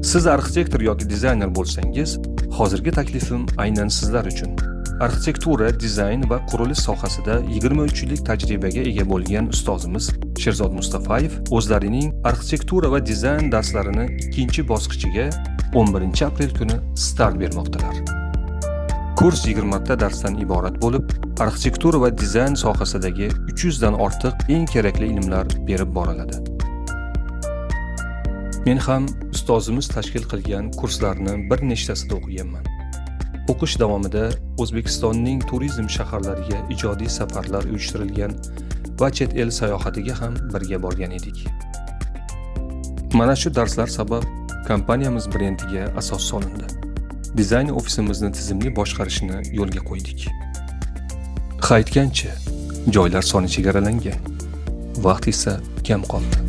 Siz arxitektor yoki dizayner bo'lsangiz, hozirgi taklifim aynan sizlar uchun. Arxitektura, dizayn va qurilish sohasida 23 yillik tajribaga ega bo'lgan ustozimiz Sherzod Mustafayev o'zlarining arxitektura va dizayn darslarini ikkinchi bosqichiga 11 aprel kuni start bermoqdalar. Kurs 20 ta darsdan iborat bo'lib, arxitektura va dizayn sohasidagi 300 dan ortiq eng kerakli ilmlar berib boriladi. Men ham ustozimiz tashkil qilgan kurslarni bir nechtasida o'qiganman. O'qish davomida O'zbekistonning turizm shaharlariga ijodiy safarlar uyushtirilgan va chet el sayohatiga ham birga borgan edik. Mana shu darslar sabab kompaniyamiz brendiga asos solindi. Dizayn ofisimizni tizimli boshqarishni yo'lga qo'ydik. Ha, aytgancha, joylar soni chegaralangan. Vaqt esa kam qoldi.